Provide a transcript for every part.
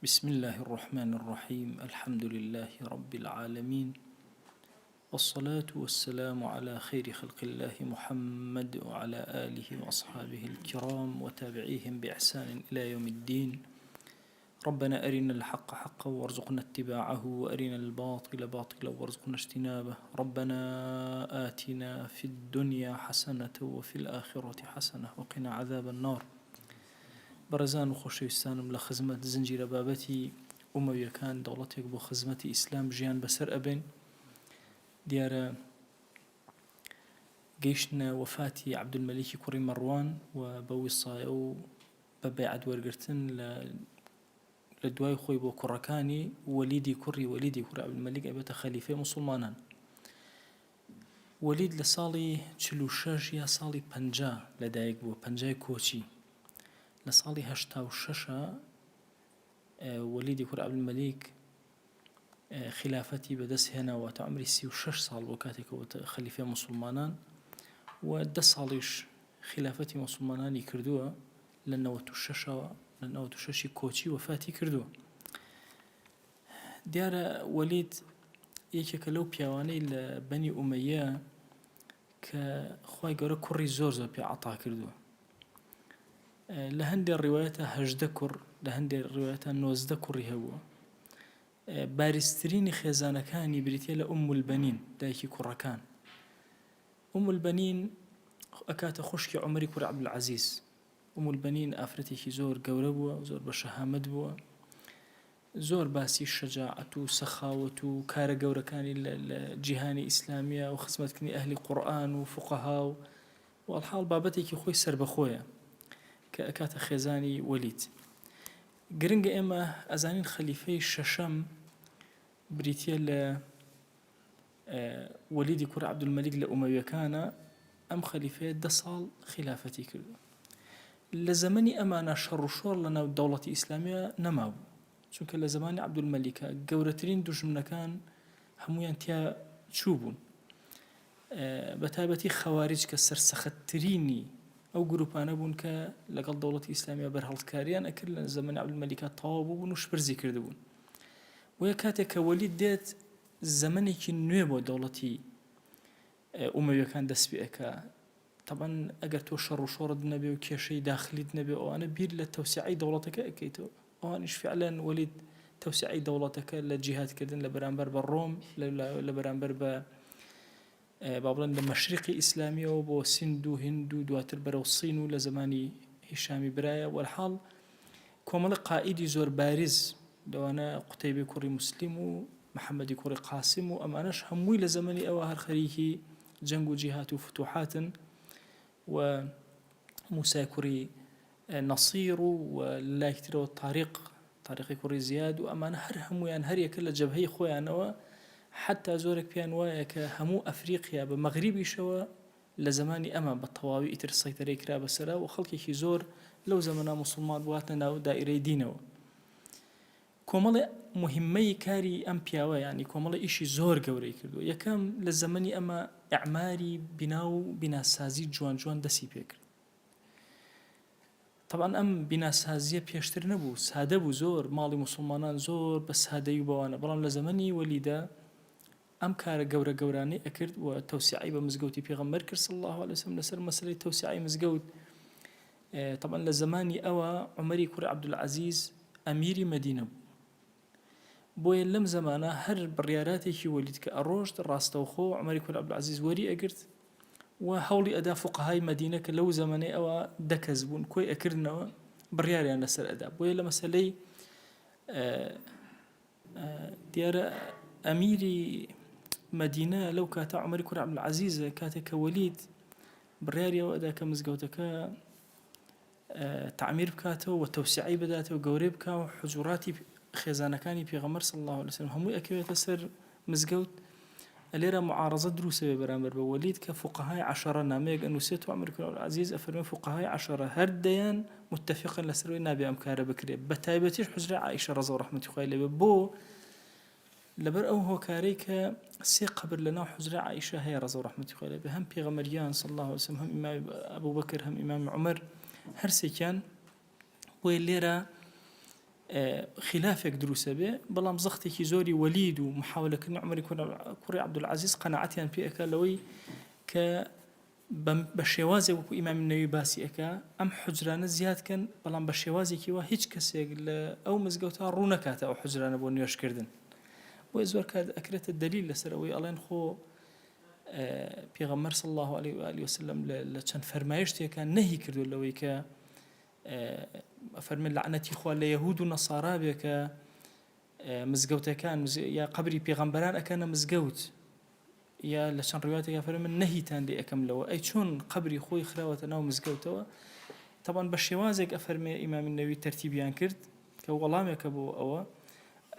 بسم اللە الرحمن الرحیم الحمد للە رب العالمین والصلاة والسلام علی خیر خلق اللە محمد وعلی آله وأصحابه الكرام وتابعیهم بإحسان إلی یوم الدین ربنا أرنا الحق حقا وارزقنا اتباعه وأرنا الباطل باطلا وارزقنا اجتنابه ربنا آتنا في الدنيا حسنة وفي الآخرة حسنة وقنا عذاب النار بەڕێزان و خۆشەویستانم لە خزمەت زنجیرە بابەتی ئومەویەکان دەوڵەتێک بۆ خزمەتی ئیسلام ژیان بەسەر ئەبەین دیارە گەیشتنە وەفاتی عەبدولمەلیکی کوڕی مەڕوان و بە ویسایە و بە بەیعەت وەرگرتن لە لە دوای خۆی بۆ کوڕەکانی وەلیدی کوڕی وەلیدی کوڕی عەبدولمەلیک ئەبێتە خەلیفەی موسڵمانان. وەلید لە ساڵی 46 یا ساڵی 50 لەدایک بووە، پەنجای کۆچی. لە ساڵی 86 وەلیدی کوڕی عەبدولمەلیک خیلافەتی بەدەست هێنا واتە عومری 36 ساڵ بوو کاتێک کە بۆتە خەلیفەی موسڵمانان و دە ساڵیش خیلافەتی موسڵمانانی کردووە لە 96ەوە لە 96 کۆچی وەفاتی کردووە دیارە وەلید یەکێکە لەو پیاوانەی لە بەنی ئومەیە کە خوای گەورە کوڕی زۆر زۆر پێ عەتا کردووە لە هەندێک ڕیوایەتە 18 کوڕ لە هەندێک ڕیوایەتە 19 کوڕی هەبووە بارزترینی خێزانەکانی بریتە لە ئوم البەنین دایکی کوڕەکان ئوم البەنین ئەکاتە خوشکی عومەری کوڕی عەبدولعەزیز ئوم البەنین ئافرەتێکی زۆر گەورە بووە زۆر بە شەهامەت بووە زۆر باسی شەجاعەت و سەخاوەت و کارە گەورەکانی لە جیهانی ئیسلامیە و خزمەتکردنی ئەهلی قورئان و فوقەها و وەڵحاڵ بابەتێکی خۆی سەربەخۆیە کە ئەکاتە خێزانی وەلید. گرنگە ئێمە ئەزانین خەلیفەی شەشەم بریتیە لە وەلیدی کوڕی عەبدولمەلیک لە ئومەویەکانە، ئەم خەلیفەیە دە ساڵ خیلافەتی کردووە. لە زەمەنی ئەمانە شەڕ و شۆڕ لە ناو دەوڵەتی ئیسلامیە نەمابوو، چونکە لە زەمانی عەبدولمەلیکا گەورەترین دوژمنەکان هەموویان تیا چوو بوون، بە تایبەتی خەواریج کە سەرسەختترینی ئەو گروپانە بوون کە لەگەڵ دەوڵەتی ئیسلامیە بەرهەڵستکاریان ئەکرد لە زەمەنی عەبدولمەلیکا تەواو بووبوون و شپرزی کردبوون. بۆیە کاتێک کە وەلید دێت زەمەنێکی نوێ بۆ دەوڵەتی ئومەویەکان دەست پێ ئەکا. تەبعەن ئەگەر تۆ شەڕ و شۆڕت نەبێ و کێشەی داخلیت نەبێ ئەوانە بیر لە تەوسعەی دەوڵەتەکە ئەکەیتەوە. ئەوانیش فعلەن وەلید تەوسعەی دەوڵەتەکە لە جیهادکردن لە بەرامبەر بە ڕۆم لە بەرامبەر بە با بڵێن لە مەشریقی ئیسلامیەوە بۆ سند و هند و دواتر بەرەو سین و لە زمانی هیشامی برایە وەرحاڵ کۆمەڵە قائیدی زۆر بارز لەوانە قوتەیبەی کوڕی موسلیم و محەمەدی کوڕی قاسم و ئەمانەش هەمووی لە زەمەنی ئەوە هەر خەریکی جەنگ و جیهات و فتوحاتن و موسای کوڕی نەسیر و لایەکی ترەوە تاریق تاریقی کوڕی زیاد و ئەمانە هەر هەمویان هەر یەکە لە جەبهەی خۆیانەوە حتا زۆرێک پێیان وایە کە هەموو ئەفریقیا بە مەغریبیشەوە لە زەمانی ئەمە بە تەواوی ئیتر سەیتەرەی کرا بەسەرا و خەڵکێکی زۆر لەو زەمەنە موسڵمان بوو هاتنە ناو دائیرەی دینەوە. کۆمەڵێ موهیممەی کاری ئەم پیاوە یانی کۆمەڵێ ئیشی زۆر گەورەی کردووە. یەکەم لە زەمەنی ئەمە ئیعماری بینا و بیناسازی جوان جوان دەسی پێ کرد. تەبعەن ئەم بیناسازییە پێشتر نەبوو، سادە بوو زۆر، ماڵی موسڵمانان زۆر بە سادەیی و بەوانە، بەڵام لە زەمەنی وەلیدا ئەم کارە گەورە گەورانەی ئەکرد و تەوسیعەی بە مزگەوتی پێغەمبەر کرد صلی اللە علیه وسلم لەسەر مەسەلەی تەوسیعەی مزگەوت طبعا لە زەمانی ئەوە عومەری کوڕی عەبدولعەزیز ئەمیری مەدینە بوو بۆیە لەم زەمانە هەر بڕیاراتێکی وەلید کە ئەڕۆشت ڕاستەوخۆ عومەری کوڕی عەبدولعەزیز وەری ئەگرت و هەوڵی ئەدا فوقەهای مەدینە کە لەو زەمەنەی ئەوە دە کەس بوون کۆی ئەکردنەوە بڕیاریان لەسەر ئەدا بۆیە لە مەسەلەی دیارە ئەمیری مەدینە لەو کاتە عومەری کوڕی عەبدولعەزیزە کاتێک کە وەلید بڕیاری ئەوە ئەدا کە مزگەوتەکە تەعمیر بکاتەوە و تەوسعەی بداتەوە گەورەی بکا و حجوراتی خێزانەکانی پێغەمبەر صلی الله علیه وسلم هەمووی ئەکەوێتە سەر مزگەوت لێرە معارەزە دروست ئەبێ بەرامبەر بە وەلید کە فوقەهای عەشەرە نامەیەک ئەنووسێت و عومەر کوڕی عەبدولعەزیز ئەفەرموێ فوقەهای عەشەرە هەر دەیان متەفیقن لەسەر ئەوەی نابێ ئەم کارە بکرێ بە تایبەتیش حوجرەی عائیشە ڕەزا و ڕەحمەتی خوای لێبێ بۆ لەبەر ئەو هۆکارەی کە سێ قەبر لەناو حوجرەی عائیشە هەیە ڕەزا و ڕەحمەتی خوای لێبێ هەم پێغەمبەر گیان صلی الله علیه وسلم هەم ئیمامی ئەبوبەکر هەم ئیمامی عومەر هەرسێکیان بۆیە لێرە. خیلافێک دروست ئەبێ، بەڵام زەختێکی زۆری وەلید و محاولەکردنی عومەری کوڕی عەبدولعەزیز قەناعەتیان پێ ئەکا لەوەی کە بە شێوازێک وەکو ئیمامی نەوی باسی ئەکا ئەم حوجرانە زیاد کەن، بەڵام بە شێوازێکی وا هیچ کەسێک لە ئەو مزگەوتە ڕوو نەکاتە ئەو حوجرانە بۆ نوێژکردن. بۆیە زۆر کات ئەکرێتە دەلیل لەسەر ئەوەی ئەڵێن خۆ پێغەمبەر صلی الله علیه و آله وسلم لە چەند فەرمایشتێکا نەهی کردو لەوەی کە ئەفەرمێ لەعنەتی خوا لە یەهود و نەسارا بێ کە مزگەوتەکان یا قەبری پێغەمبەران ئەکەنە مزگەوت یا لە چەند ڕواتێکا فەرمێ من نەهیتان لێ ئەکەم لەوە ئەی چۆن قەبری خۆی خراوەتە ناو مزگەوتەوە تەبان بە شێوازێک ئەفەرمێ ئیمامی نەوی تەرتیبیان کرد کە وەڵامێکە بۆ ئەوە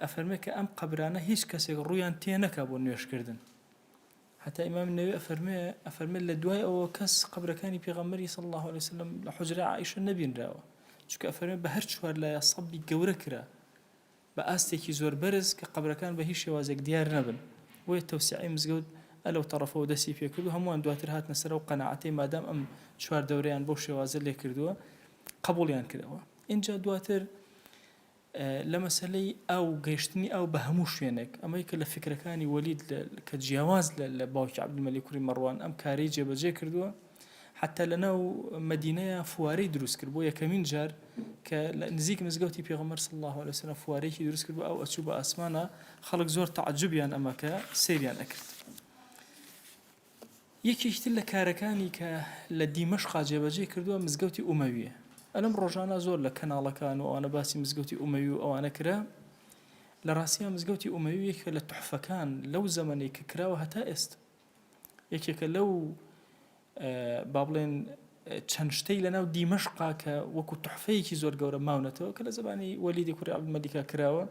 ئەفەرمێ کە ئەم قەبرانە هیچ کەسێک ڕوویان تێ نەکا بۆ نوێژکردن هەتا ئیمامی نەوەوی ئەفەرموێ ئەفەرمێ لە دوای ئەوە کەس قەبرەکانی پێغەمبەری صلی اللە علیه وسلم لە حوجرەی عائیشە نەبینراوە چونکە ئەفەرمێ بە هەر چوار لایە سەبی گەورە کرا بە ئاستێکی زۆر بەرز کە قەبرەکان بە هیچ شێوازێک دیار نەبن بۆیە تەوسعەی مزگەوت ئەلەو تەڕەفەوە دەستی پێکرد و هەمووان دواتر هاتنە سەر ئەو قەناعەتەی مادام ئەم چوار دەورەیان بەو شێوازە لێ کردووە قبوڵیان کردەوە ئینجا دواتر لە مەسەلەی ئاو و گەیشتنی ئاو بە هەموو شوێنێک، ئەمە یەکە لە فیکرەکانی وەلید کە جیاواز لە باوکی عەبدولمەلیک کوڕی مەڕوان ئەم کارەی جێبەجێ کردووە، حەتتا لە ناو مەدینەیا فوارەی دروست کرد بۆ یەکەمین جار کە لە نزیک مزگەوتی پێغەمبەر صلی اللە علیە وسلم فوارەیەکی دروست کرد بوو ئاو ئەچوو بە ئاسمانا خەڵک زۆر تەعەجوبیان ئەمە کە سەیریان ئەکرد. یەکێکی تر لە کارەکانی کە لە دیمەشقا جێبەجێی کردووە مزگەوتی ئومەویە. ئەلەم ڕۆژانە زۆر لە کەناڵەکان و ئەوانە باسی مزگەوتی ئومەوی و ئەوانە کرا. لە ڕاستیا مزگەوتی ئومەوی یەکێکە لە توحفەکان لەو زەمەنەی کە کراوە هەتا ئێستا. یەکێکە لەو با بڵێن چەند شتەی لەناو دیمەشقا کە وەکو توحفەیەکی زۆر گەورە ماونەتەوە کە لە زەمانی وەلیدی کوڕی عەبدولمەلیکا کراوە.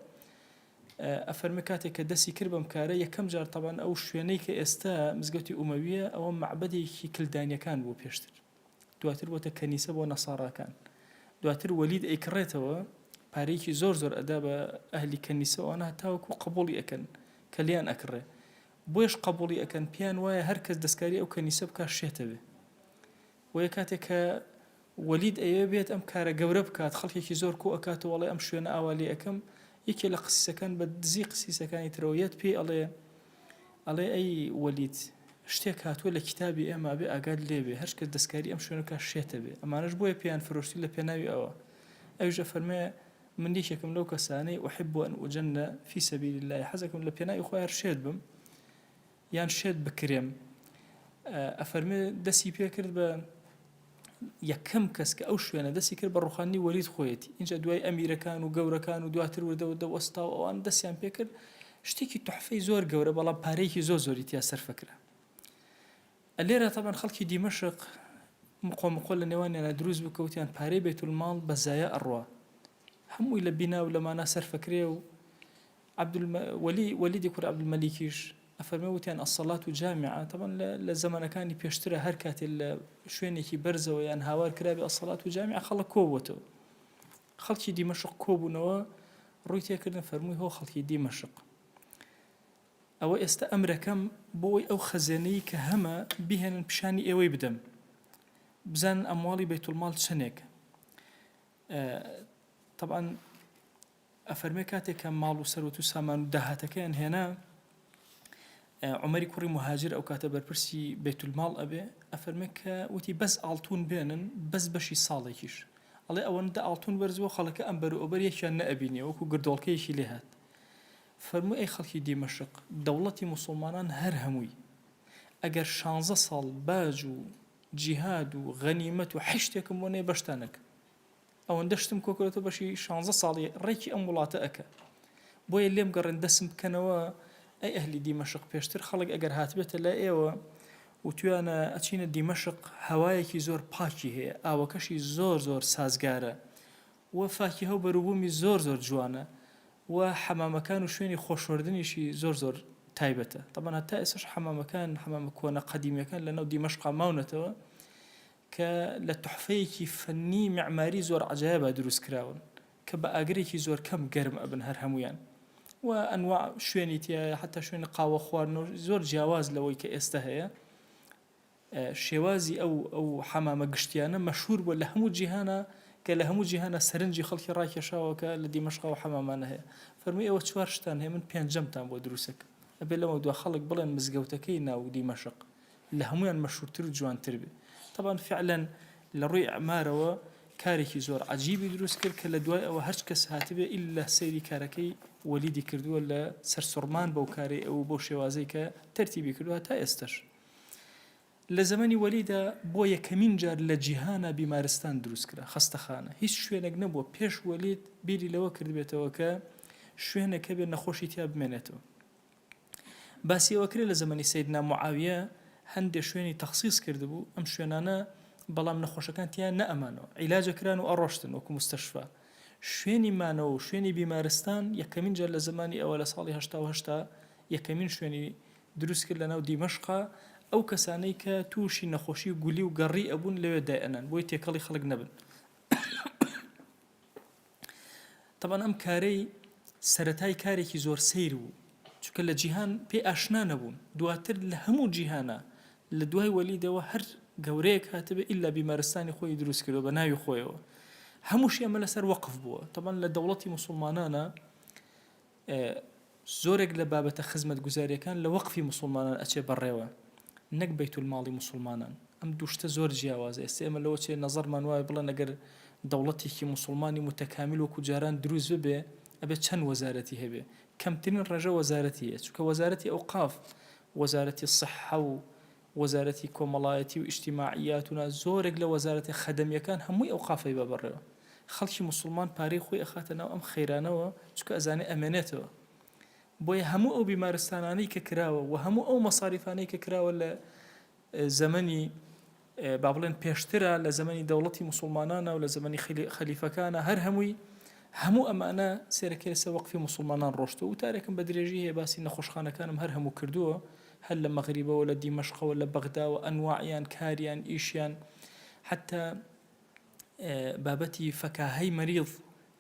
ئەفەرمێ کاتێک کە دەسی کرد بەم کارە یەکەم جار تەبعەن ئەو شوێنەی کە ئێستا مزگەوتی ئومەویە ئەوە مەعبەدێکی کلدانیەکان بوو پێشتر دواتر بۆتە کەنیسە بۆ نەساڕاکان دواتر وەلید ئەیکڕێتەوە پارەیەکی زۆر زۆر ئەدا بە ئەهلی کەنیسە ئەوانە هەتاوەکو قبوڵی ئەکەن کە لێیان ئەکڕێ بۆیش قبوڵی ئەکەن پێیان وایە هەر کەس دەستکاری ئەو کەنیسە بکا شێتە بێ بۆیە کاتێک کە وەلید ئەیەوێ بێت ئەم کارە گەورە بکات خەڵکێکی زۆر کۆ ئەکاتەوە ئەڵێ ئەم شوێنە ئاوا لێ ئەکەم یەکێ لە قسیسەکان بە دزی قسیسەکانی ترەوە یەت پێی ئەڵێ ئەڵێ ئەی وەلید شتێک هاتووە لە کیتابی ئێمە ئەبێ ئاگات لێ بێ هەر کەس دەستکاری ئەم شوێنە بکات شێتە بێ ئەمانەش بۆیە پێیان فرۆشتی لە پێناوی ئەوە ئەویش ئەفەرمێ من یەکێکم لەو کەسانەی احب ان اجن فی سبیل اللە حەزەکەم لە پێناوی خۆی هەر شێت بم یان شێت بکرێم ئەفەرمێ دەسی پێکرد بە یەکەم کەس کە ئەو شوێنە دەستی کرد بە ڕوخاندنی وەلید خۆیەتی اینجا دوای ئەمیرەکان و گەورەکان و دواتر وردە وردە وەستا و ئەوان دەستیان پێکرد شتێکی تحفەی زۆر گەورە بەڵام پارەیەکی زۆر زۆری تیا سەرفە کرا لێرە تەبعەن خەڵکی دیمەشق مقۆ مقۆ لە نێوانیانە دروست بوو کەوتیان پارەی بەیتولماڵ بە زایە ئەڕوا هەمووی لە بینا و لەمانە سەرفەکرێ و عەبدولوەلی وەلیدی کوڕی عەبدولمەلیکیش ئەفەرمێ وتیان الصلاة جامعە تەبعەن لە زەمەنەکانی پێشترا هەر کاتێ لە شوێنێکی بەرزەوە یان هاوار کرابێ الصلاة جامعە خەڵک کۆبووەتەوە خەڵکی دیمەشق کۆبوونەوە ڕووی تێکردن فەرمووی هۆ خەڵکی دیمەشق ئەوە ئێستا ئەمرەکەم بۆی ئەو خەزێنەی کە هەمە بهێنن پیشانی ئێوەی بدەم بزانن ئەمواڵی بەیتولماڵ چەندێک تەبعەن ئەفەرمێ کاتێک کە ماڵ و سەروەت و سامان و داهاتەکەیان هێنا عومەری کوڕی مهاجر ئەو کاتە بەرپرسی بەیتولماڵ ئەبێ ئەفەرمێ کە وتی بەس ئاڵتون بێنن بەس بەشی ساڵێکیش ئەڵێ ئەوەندە ئاڵتون بەرز بۆ خەڵەکە ئەم بەر و ئەوبەر یەکیان نەئەبینێ وەکو گردۆڵکەیەکی لێ هات فەرمووی ئەی خەڵکی دیمەشق دەوڵەتی موسڵمانان هەر هەمووی ئەگەر شانزە ساڵ باج و جیهاد و غەنیمەت و هەر شتێکم بۆ نەیە بەشتان نەکەم ئەوەندە شتم کۆکردۆتەوە بەشی شانزە ساڵی ڕێکی ئەم وڵاتە ئەکا بۆیە لێم گەڕێن دەسم بکەنەوە ئەی ئەهلی دیمەشق پێشتر خەڵک ئەگەر هاتبێتە لای ئێوە وتویانە ئەچینە دیمەشق هەوایەکی زۆر پاکی هەیە ئاوەکەشی زۆر زۆر سازگارە و فاکیهە و بەروبوومی زۆر زۆر جوانە و حەمامەکان و شوێنی خۆشۆردنیشی زۆر زۆر تایبەتە تەبعەن هەتا ئێستاش حەمامەکان حەمامە کۆنە قەدیمیەکان لەناو دیمەشقا ماونەتەوە کە لە توحفەیەکی فەنی میعماری زۆر عەجایبا دروست کراون کە بە ئاگرێکی زۆر کەم گەرم ئەبن هەر هەموویان و ئەنواع شوێنی تیایە حەتا شوێنی قاوە خواردنەوە زۆر جیاواز لەوەی کە ئێستا هەیە شێوازی ئەو ئەو حەمامە گشتیانە مەشهور بووە لە هەموو جیهانا. کە لە هەموو جیهانا سەرنجی خەڵکی ڕاکێشاوە کە لە دیمەشق ئەو حەمامانە هەیە. فەرمووی ئێوە چوار شتان هەیە من پێنجەمتان بۆ دروست ئەکەم. ئەبێ لەمەودوا خەڵک بڵێن مزگەوتەکەی ناو دیمەشق لە هەموویان مەشهورتر و جوانتر بێ. تەبعەن فیعلەن لە ڕووی ئیعمارەوە کارێکی زۆر عەجیبی دروست کرد کە لە دوای ئەوە هەرچ کەس هاتبێ ئیللا سەیری کارەکەی وەلیدی کردووە لە سەرسوڕمان بەو کارەی ئەو و بەو شێوازەی کە تەرتیبی کردووە هەتا ئێستەش. لە زەمەنی وەلیدا بۆ یەکەمین جار لە جیهانا بیمارستان دروست کرا، خەستەخانە. هیچ شوێنێک نەبووە پێش وەلید بیری لەوە کردبێتەوە کە شوێنێک هەبێت نەخۆشی تیا بمێنێتەوە. باسی ئەوە کرێ لە زەمەنی سەیدنا معاویە هەندێ شوێنی تەخسیس کردبوو ئەم شوێنانە بەڵام نەخۆشەکان تیا نەئەمانەوە عیلاجە کران و ئەڕۆشتن وەکو مستەشفا شوێنی مانەوە و شوێنی بیمارستان یەکەمین جار لە زەمانی ئەوە لە ساڵی 88 یەکەمین شوێنی دروست کرد لەناو دیمەشقا ئەو کەسانەی کە تووشی نەخۆشی گولی و گەڕی ئەبوون لەوێ دایئەنان بۆی تێکەڵی خەڵک نەبن. تەبعەن ئەم کارەی سەرەتای کارێکی زۆر سەیر بوو چونکە لە جیهان پێی ئاشنا نەبوون دواتر لە هەموو جیهانە لە دوای وەلیدەوە هەر گەورەیەک هاتبێ ئیلا بیمارستانی خۆی دروست کردوە بە ناوی خۆیەوە هەمووشی ئەمە لەسەر وەقف بووە تەبعەن لە دەوڵەتی موسڵمانانە زۆرێک لە بابەتە خزمەتگوزاریەکان لە وەقفی موسوڵمانان ئەچێ بەڕێوە نەک بەیتولماڵی موسوڵمانان ئەم دوو شتە زۆر جیاوازە ئێستا ئێمە لەوە چێ نەزەرمان وایە بڵێن ئەگەر دەوڵەتێکی موسوڵمانی متەکامیل وەکو جاران دروست ببێ ئەبێ چەند وەزارەتی هەبێ کەمترین ڕێژە وەزارەتی هەیە چونکە وەزارەتی ئەوقاف وەزارەتی سحە و وەزارەتی کۆمەڵایەتی و ئیجتیماعیات و نا زۆرێک لە وەزارەتە خەدەمیەکان هەمووی ئەوقاف ئەیبا بەڕێوە خەڵکی موسڵمان پارەی خۆی ئەخاتە ناو ئەم خەیرانەوە چونکە ئەزانێ ئەمێنێتەوە بۆیە هەموو ئەو بیمارستانانەی کە کراوە و هەموو ئەو مەساریفانەی کە کراوە لە زەمەنی با بڵێن پێشترە لە زەمەنی دەوڵەتی موسڵمانانە و لە زەمەنی خەلیفەکانە هەر هەمووی هەموو ئەمانە سێرەکەی لەسەر وەقفی موسڵمانان ڕۆشتووە وتارێکم بە درێژی هەیە باسی نەخۆشخانەکانم هەر هەموو کردووە هەر لە مەغریبەوە لە دیمەشقەوە لە بەغداوە ئەنواعیان کاریان ئیشیان حتا بابەتی فەکاهەی مەریض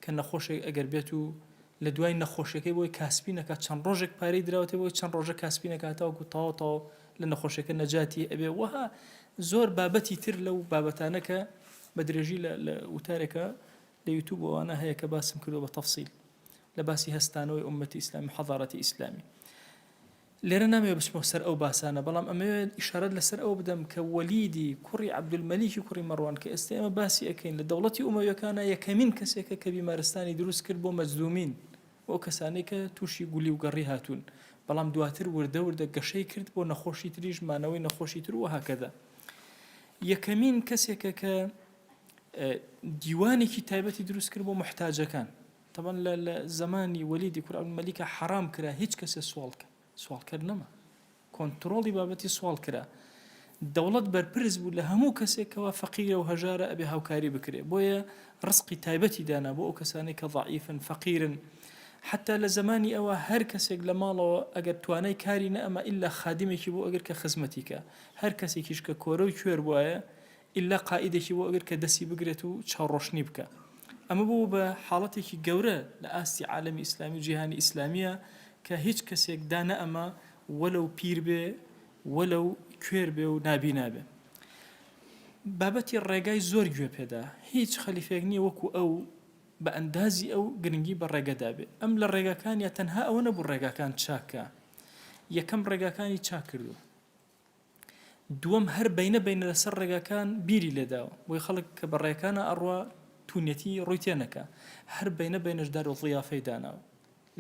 کە نەخۆشێک ئەگەر بێت و لە دوای نەخۆشیەکەی بۆی کاسپی نەکات چەند ڕۆژێک پارەی دراوەتێ بۆی چەند ڕۆژە کاسپی نەکات تاوەکو تەواو تەواو لە نەخۆشیەکە نەجاتی ئەبێ وەها زۆر بابەتی تر لەو بابەتانە کە بە درێژی لە وتارێکە لە یوتوب ئەوانە هەیە کە باسم کردووە بە تەفسیل لە باسی هەستانەوەی ئومەتی ئیسلامی حەضارەتی ئیسلامی لێرە نامەوێت بچمەوە سەر ئەو باسانە، بەڵام ئەمەوێت ئیشارەت لەسەر ئەوە بدەم کە وەلیدی کوڕی عەبدولمەلیکی کوڕی مەڕوان کە ئێستا ئێمە باسی ئەکەین لە دەوڵەتی ئومەویەکانا یەکەمین کەسێکە کە بیمارستانی دروست کرد بۆ مەجزومین بۆ ئەو کەسانەی کە تووشی گولی و گەڕی هاتوون بەڵام دواتر وردە وردە گەشەی کرد بۆ نەخۆشی تریش مانەوەی نەخۆشی تر و هەکەزا یەکەمین کەسێکە کە دیوانێکی تایبەتی دروست کرد بۆ موحتاجەکان تەبعەن لە لە زەمانی وەلیدی کوڕ عەبدولمەلیکا حەرام کرا هیچ کەسێ سواڵ کە سواڵکەر نەما کۆنتڕۆڵی بابەتی سواڵ کرا دەوڵەت بەرپرس بوو لە هەموو کەسێک کەوا فەقیرە و هەژارە ئەبێ هاوکاری بکرێ بۆیە ڕزقی تایبەتی دانا بۆ ئەو کەسانەی کە ضعیفن فەقیرن حتا لە زەمانی ئەوە هەر کەسێک لە ماڵەوە ئەگەر توانای کاری نەئەما ئیلا خادمێکی بۆ ئەگەر کە خزمەتی کە هەر کەسێکیش کە کۆرە و کوێر بوایە ئیلا قائیدێکی بۆ ئەگرت کە دەستی بگرێت و چاوڕۆشنی بکا. ئەمە بوو بە حاڵەتێکی گەورە لە ئاستی عالەمی ئیسلامی و جیهانی ئیسلامییا کە هیچ کەسێک دانەئەما وەلەو پیر بێ وەلەو کوێر بێ و نابینا بێ. بابەتی ڕێگای زۆر گوێ پێدا. هیچ خەلیفەیەک نییە وەکو ئەو بە ئەندازی ئەو گرنگی بە ڕێگە دابێ. ئەم لە ڕێگاکانیا تەنها ئەوە نەبوو ڕێگاکان چاک کا. یەکەم ڕێگاکانی چاک کردووە. دووەم هەر بەینە بەینە لەسەر ڕێگاکان بیری لێداوە بۆی خەڵک کە بە ڕێکانە ئەڕوا تونیەتی ڕووی تێ نەکا هەر بەینە بەینەش دار و ضیافەی داناوە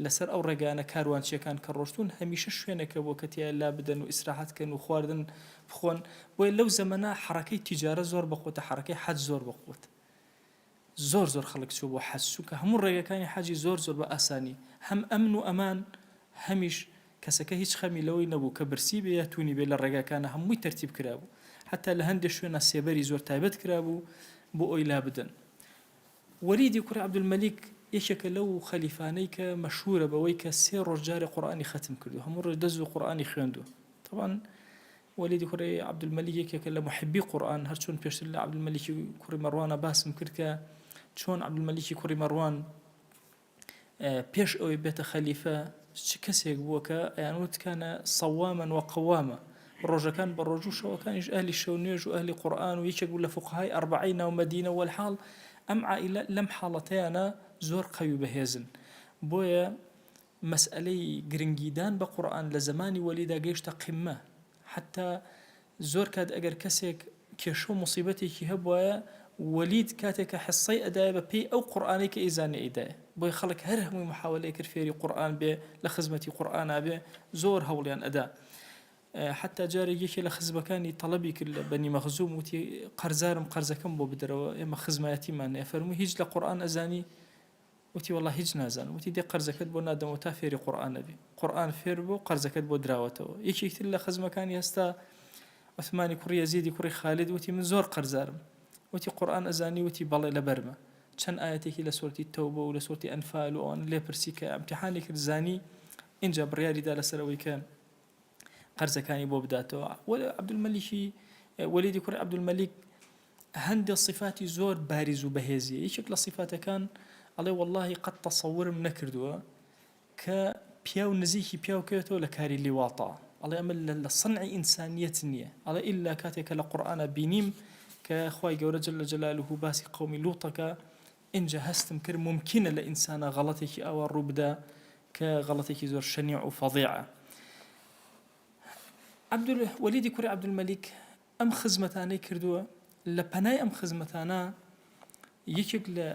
لەسەر ئەو ڕێگانە کاروانچیەکان کە ڕۆشتوون هەمیشە شوێنێکە بووە کە تیا لا بدەن و ئیسراحەت کەن و خواردن بخۆن بۆیە لەو زەمەنە حەڕەکەی تیجارە زۆر بەقوتە حەڕەکەی حەج زۆر بەقوت زۆر زۆر خەڵک چووە بۆ حەج چونکە هەموو ڕێگەکانی حەجی زۆر زۆر بە ئاسانی هەم ئەمن و ئەمان هەمیش کەسەکە هیچ خەمی لەوەی نەبوو کە برسی بێ یا تونی بێ لە ڕێگاکانە هەمووی تەرتیب کرابوو حەتا لە هەندێ شوێنا سێبەری زۆر تایبەت کرابوو بۆ ئەوی لابدەن وەلیدی کوڕی عەبدولمەلیک یەکێکە لەو خەلیفانەی کە مەشهورە بەوەی کە سێ ڕۆژ جارێ قورئانی خەتم کردووە هەموو ڕۆژ دەست و قورئانی خوێندووە تەبعەن وەلیدی کوڕی عەبدولمەلیک یەکێکە لە موحیبی قورئان، هەرچۆن پێشتر لە عەبدولمەلیکی کوڕی مەڕوانە باسم کرد کە چۆن عەبدولمەلیکی کوڕی مەڕوان پێش ئەوەی بێتە خەلیفە چ کەسێک بووە کە ئەیانوت کانە سەوامەن وە قەوامە ڕۆژەکان بە ڕۆژ و شەوەکانیش ئەهلی شەو نوێژ و ئەهلی قورئان و یەکێک بوو لە فوقهای ئەربعەی ناو مەدینە وەلحاڵ. ئەم عائیلە لەم حاڵەتەیانە زۆر قەوی و بەهێزن بۆیە مەسئەلەی گرنگیدان بە قورئان لە زەمانی وەلیدا گەیشتە قیممە حەتتا زۆر کات ئەگەر کەسێک کێشە و موسیبەتێکی هەبوایە وەلید کاتێک کە حصەی ئەدایە بە پێی ئەو قورئانەی کە ئەیزانێ ئەیدایە بۆیە خەڵک هەر هەمووی محاوەلەی کرد فێری قورئان بێ لە خزمەتی قورئانا بێ زۆر هەوڵیان ئەدا حەتتا جارێک یەکێ لە خزمەکانی تەڵەبی کرد لە بەنی مەخزوم وتی قەرزارم قەرزەکەم بۆ بدەرەوە ئێمە خزمایەتیمان هەیە فەرمووی هیچ لە قورئان ئەزانی وتی وەڵا هیچ نازانم وتی دێ قەرزەکەت بۆ نادەمەوە تا فێری قورئان نەبی قورئان فێر بوو قەرزەکەت بۆ دراوەتەوە یەکێک تر لە خزمەکانی هەستا عوثمانی کوڕی یەزیدی کوڕی خالد وتی من زۆر قەرزارم وتی قورئان ئەزانی وتی بەڵێ لەبەرمە چەند ئایەتێکی لە سۆرتی تەوبە و لە سۆرتی ئەنفال و ئەوانە لێ پرسی کە ئیمتیحانی کرد زانی ئینجا بڕیاری دا لەسەر ئەوەی کە قەرزەکانی بۆ بداتەوە عەبدولمەلیکی وەلیدی کوڕی عەبدولمەلیک هەندێک صفاتی زۆر باریز و بەهێزیە یەکێک لە صفاتەکان ئەڵێ واللهی قەت تەسەورم نەکردووە کە پیاو نزیکی پیاو کەوێتەوە لە کاری لیواطا ئەڵێ ئەمە لە سنعی ئینسانیەت نییە ئەڵێ ئیلا کاتێک کە لە قورئانا بینیم کە خوای گەورە جل جلاله باسی قەومی لوطەکە ئینجا هەستم کرد مومکینە لە ئینسانا غەڵەتێکی ئاوا ڕوو بدا کە غەڵەتێکی زۆر شەنیع و فەزیعە. عەبدول وەلیدی کوڕی عەبدولمەلیک ئەم خزمەتانەی کردووە، لە پەنای ئەم خزمەتانە یەکێک لە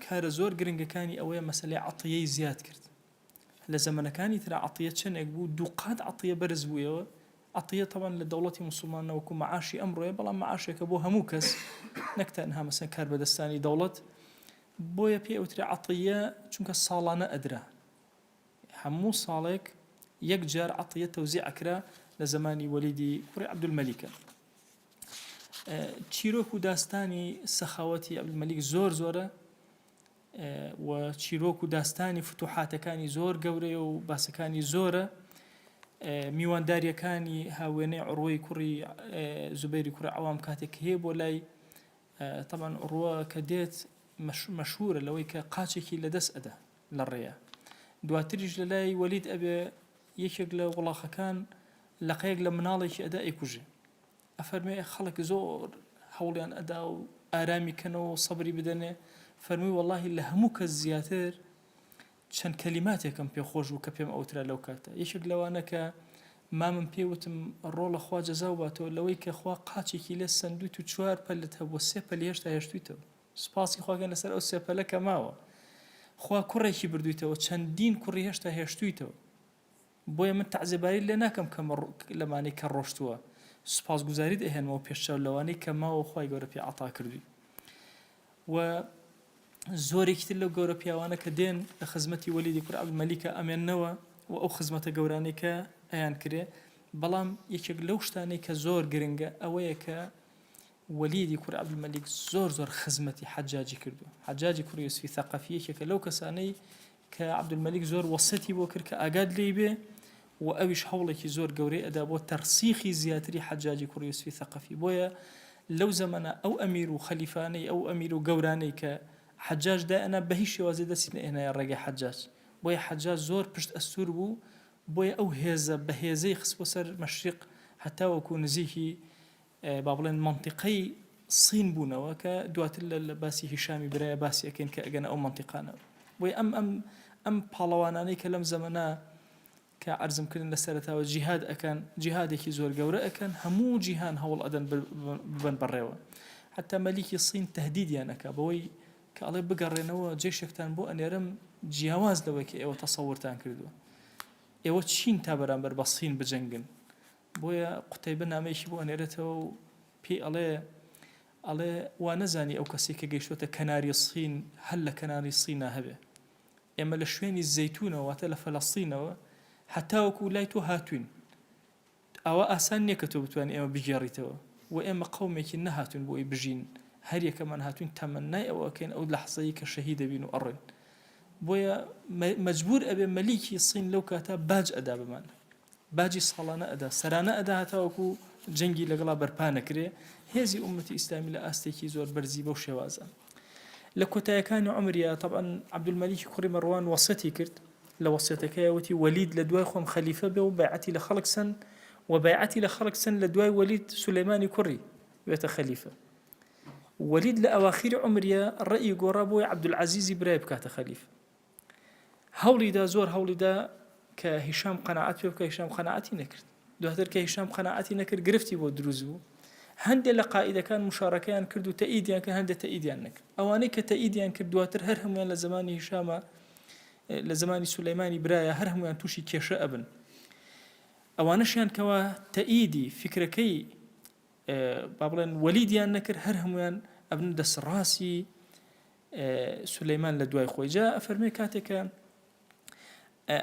کارە زۆر گرنگەکانی ئەوەیە مەسەلەی عەتیەی زیاد کرد. لە زەمەنەکانی ترا عەتیە چەندێک بوو دووقات عەتیە بەرز بوویەوە عەتیە تەبعەن لە دەوڵەتی موسڵمان نە وەکو مەعاشی ئەمڕۆیە بەڵام مەعاشێکە بۆ هەموو کەس نەک تەنها مەسەن کاربەدەستانی دەوڵەت بۆیە پێی ئەوترێ عەتیە چونکە ساڵانە ئەدرا هەموو ساڵێک یەک جار عەتیە تەوزیع ئەکرا لە زەمانی وەلیدی کوڕی عەبدولمەلیکە چیرۆک و داستانی سەخاوەتی عەبدولمەلیک زۆر زۆرە و چیرۆک و داستانی فتوحاتەکانی زۆر گەورەیە و باسەکانی زۆرە میوانداریەکانی هاوێنەی عڕوەی کوڕی زوبەیری کوڕی عەوام کاتێک کە هەیە بۆ لای تەبعەن عڕوە کە دێت مەشهورە لەوەی کە قاچێکی لەدەست ئەدا لە ڕێیە دواتریش لە لای وەلید ئەبێ یەکێک لە وڵاخەکان لەقەیەک لە مناڵێکی ئەدا ئەیکوژێ ئەفەرموێ خەڵک زۆر هەوڵیان ئەدا و ئارامی کەنەوە و سەبری بدەنێ، فەرمووی وەڵاهی لە هەموو کەس زیاتر چەند کەلیماتێکم پێ خۆش بوو کە پێم ئەوترا لەو کاتە، یەکێک لەوانە کە مامم پێی وتم ڕۆڵە خوا جەزاو باتەوە لەوەی کە خوا قاچێکی لێ سەندوویت و چوار پەلت هەبووە سێ پەلی هێشتا هێشتوویتەوە سوپاسی خوا کەن لەسەر ئەو سێ پەلە کە ماوە خوا کوڕێکی بردوویتەوە چەندین کوڕی هێشتا هێشتوویتەوە. بۆیە من تەعزێباریت لێ ناکەم کە لەمانەی کە ڕۆشتووە، سوپاسگوزاریت ئەهێنمەوە پێش چاو لەوانەی کە ماوە خوای گەورە پێ عەتا کردووی. وە زۆرێکی تر لەو گەورە پیاوانە کە دێن لە خزمەتی وەلیدی کوڕی عەبدولمەلیکا ئەمێننەوە و ئەو خزمەتە گەورانەی کە ئەیان کرێ، بەڵام یەکێک لەو شتانەی کە زۆر گرنگە ئەوەیە کە وەلیدی کوڕی عەبدولمەلیک زۆر زۆر خزمەتی حەجاجی کردووە. حەجاجی کوڕی یوسفی ثەقەفی یەکێکە لەو کەسانەی کە عەبدولمەلیک زۆر وەسیەتی بۆ کرد کە ئاگات لێی بێ و ئەویش هەوڵێکی زۆر گەورەی ئەدا بۆ تەرسیخی زیاتری حەجاجی کوڕی یوسفی ثەقەفی بۆیە لەو زەمەنە ئەو ئەمیر و خەلیفانەی ئەو ئەمیر و گەورانەی کە حەجاج دایئەنا بە هیچ شێوازێ دەستی نەئێنایە ڕێگەی حەجاج بۆیە حەجاج زۆر پشت ئەستوور بوو بۆیە ئەو هێزە بەهێزەی خستبووە سەر مەشریق هەتاوەکو نزیکی با بڵێن مەنتیقەی سین بوونەوە کە دواتر لە باسی هیشامی برایە باسی ئەکەین کە ئەگەنە ئەو مەنتیقانە بۆیە ئەم ئەم ئەم پاڵەوانانەی کە لەم زەمەنە کە عەرزم کردن لە سەرەتاوە جیهاد ئەکەن جیهادێکی زۆر گەورە ئەکەن هەموو جیهان هەوڵ ئەدەن ببەن بەڕێوە حتا مەلیکی سین تهدیدیان ئەکا بەوەی کە ئەڵێ بگەڕێنەوە جێشێکتان بۆ ئەنێرم جیاواز لەوەی کە ئێوە تەسەورتان کردووە ئێوە چین تا بەرامبەر بە سین بجەنگن بۆیە قوتەیبە نامەیەکی بۆ ئەنێرێتەوە و پێی ئەڵێ، ئەڵێ وا نەزانی ئەو کەسەی کە گەیشتۆتە کەناری سین هەر لە کەناری سینا هەبێ. ئێمە لە شوێنی زەیتوونەوە واتە لە فەلەستینەوە هەتاوەکو لای تۆ هاتووین. ئاوا ئاسان نییە کە تۆ بتوانی ئێمە بگێڕیتەوە و ئێمە قەومێکین نەهاتووین بۆ ئەوەی بژین، هەریەکەمان هاتووین تەمەنای ئەوە ئەکەین ئەو لەحزەی کە شەهید ئەبین و ئەڕۆین. بۆیە مەجبوور ئەبێ مەلیکی سین لەو کاتە باج ئەدا بەمان. باجی ساڵانە ئەدا، سەرانە ئەدا هەتاوەکو جەنگی لەگەڵا بەرپا نەکرێ، هێزی ئوممەتی ئیسلامی لە ئاستێکی زۆر بەرزی بەو شێوازە. لە کۆتایەکانی عومریا تەبعەن عەبدولمەلیکی کوڕی مەڕوان وەسیەتی کرد، لە وەسیەتەکەیا وتی وەلید لە دوای خۆم خەلیفە بێ و بەیعەتی لە خەڵک سەند و بەیعەتی لە خەڵک سەند لە دوای وەلید سولەیمانی کوڕی بێتە خەلیفە. وەلید لە ئەواخیری عومریا ڕەئی گۆڕا بۆی عەبدولعەزیزی برای بکاتە خەلیفە. هەوڵیدا زۆر هەوڵیدا کە هیشام قەناعەت پێ بکە هیشام قەناعەتی نەکرد. دواتر کە هیشام قەناعەتی نەکرد گرفتی بۆ دروست بوو. هەندێک لە قائیدەکان مشارەکەیان کرد و تەئیدیان کرد هەندێک تەئیدیان نەکرد. ئەوانەی کە تەئیدیان کرد دواتر هەر هەمویان لە زەمانی هیشامە لە زەمانی سولەیمانی برایە هەر هەمویان تووشی کێشە ئەبن. ئەوانەشیان کەوا تەئیدی فیکرەکەی با بڵێن وەلیدیان نەکرد هەر هەمویان ئەبن دەستڕاستی سولەیمان لە دوای خۆی جا ئەفەرمێ کاتێکە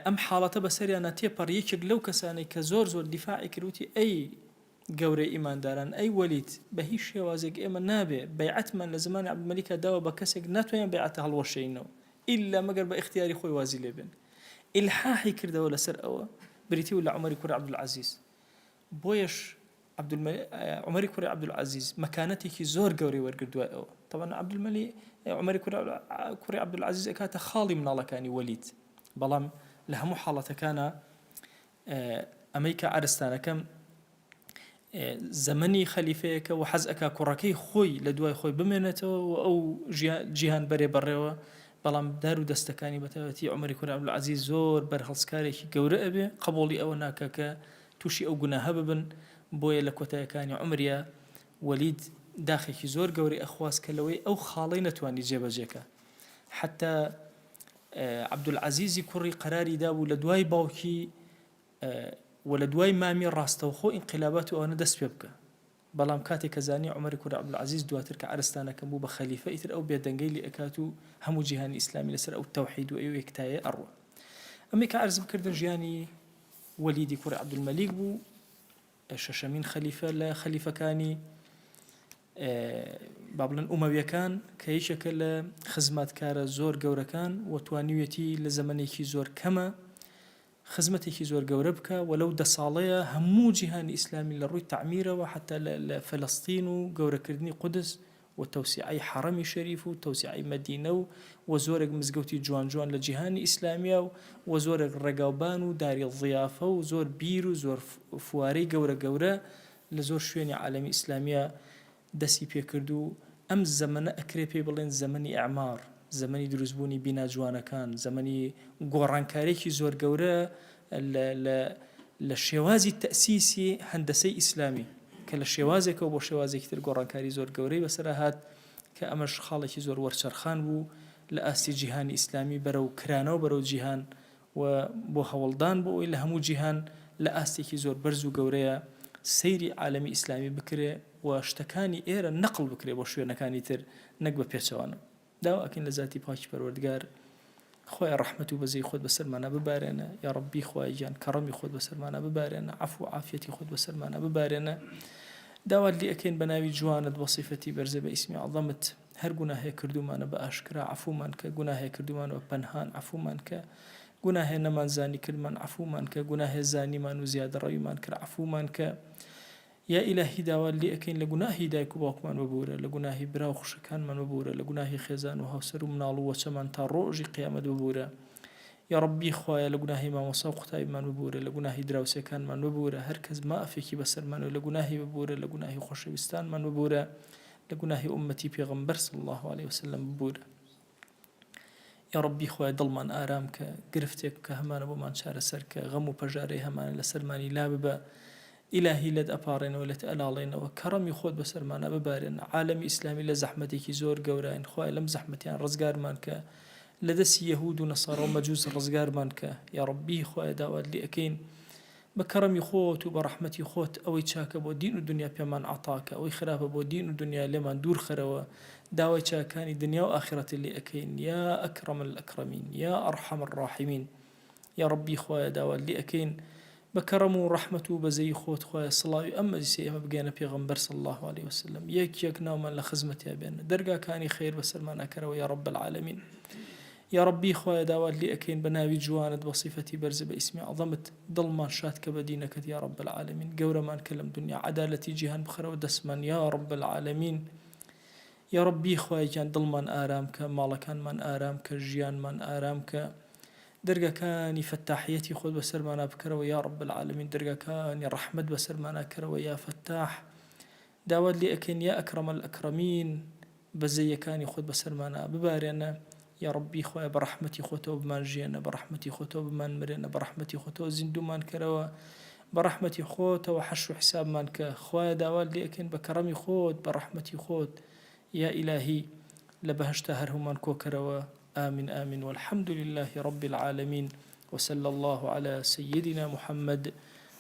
ئەم حاڵەتە بەسەریانە تێپەڕ یەکێک لەو کەسانەی کە زۆر زۆر دیفاعی کردوتی ئەی گەورەی ئیمانداران ئەی وەلیت بە هیچ شێوازێک ئێمە نابێ بەیعەتمان لە زمانی عەبدولمەلیکا داوە بە کەسێک ناتوانین بەیعەتە هەڵوەشێینەوە ئیلا مەگەر بە ئیختیاری خۆی وازی لێ بێن ئیلحاحی کردەوە لەسەر ئەوە بریتی بوو لە عومەری کوڕی عەبدولعەزیز بۆیەش عومەری کوڕی عەبدولعەزیز مەکانەتێکی زۆر گەورەی وەرگرت دوای ئەوە تەبعەن عەبدولمەلی عومەری کوڕی عەبدولعەزیز ئەکاتە خاڵی مناڵەکانی وەلید بەڵام لە هەموو حاڵەتەکانە ئەمەی کە عەرزتانەکەم زەمەنی خەلیفەیەکە و حەز ئەکا کوڕەکەی خۆی لە دوای خۆی بمێنێتەوە و ئەو جیهان بەرێ بەڕێوە بەڵام دار و دەستەکانی بەتایبەتی عومەری کوڕی عەبدولعەزیز زۆر بەرهەڵستکارێکی گەورە ئەبێ قبوڵی ئەوە ناکا کە تووشی ئەو گوناهە ببن بۆیە لە کۆتایەکانی عومریا وەلید داخێکی زۆر گەورەی ئەخواست کە لەوەی ئەو خاڵەی نەتوانی جێبەجێکا حتا عەبدولعەزیزی کوڕی قەراری دابوو لە دوای باوکی و لە دوای مامی ڕاستەوخۆ ئینقیلابات و ئەوانە دەست پێ بکە بەڵام کاتێک کە زانی عومەری کوڕی عەبدولعەزیز دواتر کە عەرزتانەکەم بوو بە خەلیفە ئیتر ئەو بێدەنگەی لێ ئەکات و هەموو جیهانی ئیسلامی لەسەر ئەو تەوحید و ئەو یەکتایە ئەڕوا. ئەمەی کە عەرزم کردن ژیانی وەلیدی کوڕی عەبدولمەلیک بوو شەشەمین خەلیفە لە خەلیفەکانی با بڵێن ئومەویەکان کە یەکێکە لە خزمەتکارە زۆر گەورەکان و توانیویەتی لە زەمەنێکی زۆر کەمە خزمەتێکی زۆر گەورە بکا و لەو دە ساڵەیا هەموو جیهانی ئیسلامی لە ڕووی تەعمیرەوە حەتا لە لە فەلەستین و گەورەکردنی قودس و تەوسیعەی حەڕەمی شەریف و تەوسیعەی مەدینە و و زۆرێک مزگەوتی جوان جوان لە جیهانی ئیسلامیا و و زۆرێک ڕێگاوبان و داری ضیافە و زۆر بیر و زۆر فوارەی گەورە گەورە لە زۆر شوێنی عالەمی ئیسلامیا دەستی پێکرد و ئەم زەمەنە ئەکرێ پێی بڵێن زەمەنی ئیعمار، زەمەنی دروستبوونی بینا جوانەکان، زەمەنی گۆڕانکاریی زۆر گەورە لە لە لە شێوازی تەئسیسی هەندەسەی ئیسلامی کە لە شێوازێکەوە بۆ شێوازێکی تر گۆڕانکاری زۆر گەورەی بەسەرا هات کە ئەمەش خاڵێکی زۆر وەرچەرخان بوو لە ئاستی جیهانی ئیسلامی بەرەو کرانەوە بەرەو جیهان و بۆ هەوڵدان بۆ ئەوەی لە هەموو جیهان لە ئاستێکی زۆر بەرز و گەورەیا سەیری عالەمی ئیسلامی بکرێ و شتەکانی ئێرە نەقڵ بکرێ بۆ شوێنەکانی تر نەک بە پێچەوانە. داوا ئەکەین لە زاتی پاکی پەروەردگار خوایە ڕەحمەت و بەزەی خۆت بەسەرمانا ببارێنە یا ڕەبی خوایە گیان کەڕەمی خۆت بەسەرمانا ببارێنە عەفو و عافیەتی خۆت بەسەرمانا ببارێنە داوات لێ ئەکەین بە ناوی جوانت بە سیفەتی بەرزە بە ئیسمی عەزەمت هەر گوناهێک کردوومانە بە ئاشکرا عەفومان کە، گوناهێک کردوومانە بە پەنهان عەفومان کە، گوناهێ نەمان زانی کردمان عەفومان کە، گوناهێ زانیمان و زیادەڕەویمان کرد عەفومان کە، یا ئیلاهی داوات لێ ئەکەین لە گوناهی دایک و باوکمان ببورە، لە گوناهی برا و خوشکەکانمان ببورە، لە گوناهی خێزان و هاوسەر و مناڵ و وەچەمان تا ڕۆژی قیامەت ببورە، یاڕەبی خوایە لە گوناهی مامۆستا و قوتابیمان ببورە، لە گوناهی دراوسێکانمان ببورە، هەر کەس مافێکی بەسەرمانەوە لە گوناهی ببورە، لە گوناهی خۆشەویستانمان ببورە، لە گوناهی ئوممەتی پێغەمبەر صلی اللە علیە وسلم ببورە یاڕەبی خوایە دڵمان ئارام کە گرفتێک کە هەمانە بۆمان چارەسەر کە غەم و پەژارەی هەمانە لەسەرمانی لا ببە ئیلاهی لێت ئەپاڕێنەوە لێت ئەلاڵێنەوە کەڕەمی خۆت بەسەرمانە ببارێنە عالەمی ئیسلامی لە زەحمەتێکی زۆر گەوراین خوایە لەم زەحمەتیان ڕزگارمان کە لە دەستی یەهود و نەسارا و مەجوس ڕزگارمان کە یاڕەبی خوایە داوات لێ ئەکەین بە کەڕەمی خۆت و بە ڕەحمەتی خۆت ئەوەی چاکە بۆ دین و دنیا پێمان عەتا کە، ئەوەی خراپە بۆ دین و دنیا لێمان دوور خەرەوە، داوای چاکانی دنیا و ئاخیرەتت لێ ئەکەین، یا اکرم الاکرمین، یا ارحم الراحمین، یا ڕەبی خوایە داوات لێ ئەکەین بە کەڕەم و ڕەحمەت و بەزەیی خۆت خوایە سڵاوی ئەم مەجلیسەی ئێمە بگەیەنە پێغەمبەر صلی اللە علیە وسلم یەک یەک ناومان لە خزمەتیا بێنە دەرگاکانی خەیر بەسەرمانا کەرەوە یا رب العالمین. یاڕەبی خوایە داوات لێ ئەکەین بە ناوی جوانت بە سیفەتی بەرزت بە ئیسمی عەزەمت دڵمان شاد کە بە دینەکەت یاڕەب العالمین گەورەمان کە لەم دونیا عەدالەتی جیهان بخەرەوە دەستمان یاڕەب العالمین یاڕەبی خوایە گیان دڵمان ئارام کە ماڵەکانمان ئارام کە ژیانمان ئارام کە دەرگاکانی فەتاحیەتی خۆت بەسەرمانا بکەرەوە یاڕەب العالمین دەرگاکانی ڕەحمەت بەسەرمانا کەرەوە یا فەتاح داوات لێ ئەکەین یا اکرم الاکرمین. بەزەیەکانی خۆت بەسەرمانا ببارێنە یاڕەبی خوایە بە ڕەحمەتی خۆتەوە بمان ژیێنە بە ڕەحمەتی خۆتەوە بمان مرێنە بە ڕەحمەتی خۆتەوە زیندوومان کەرەوە بە ڕەحمەتی خۆتەوە حەشر و حیسابمان کە خوایە داوات لێ ئەکەین بە کەڕەمی خۆت بە ڕەحمەتی خۆت یا ئیلاهی لە بەهەشتا هەر هەموومان کۆکەرەوە آمین آمین والحمد لله رب العالمین وصلى الله على سيدنا محمد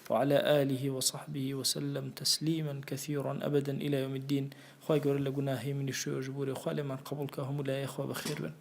وعلى آله وصحبه وسلم تسليما كثيرا أبدا إلى يوم الدين خوای گەورە لە گوناهی منیش شوێ ژبوورێ خوا لێمان قبوڵ کە هەموو لایە خوا بەخێر بن.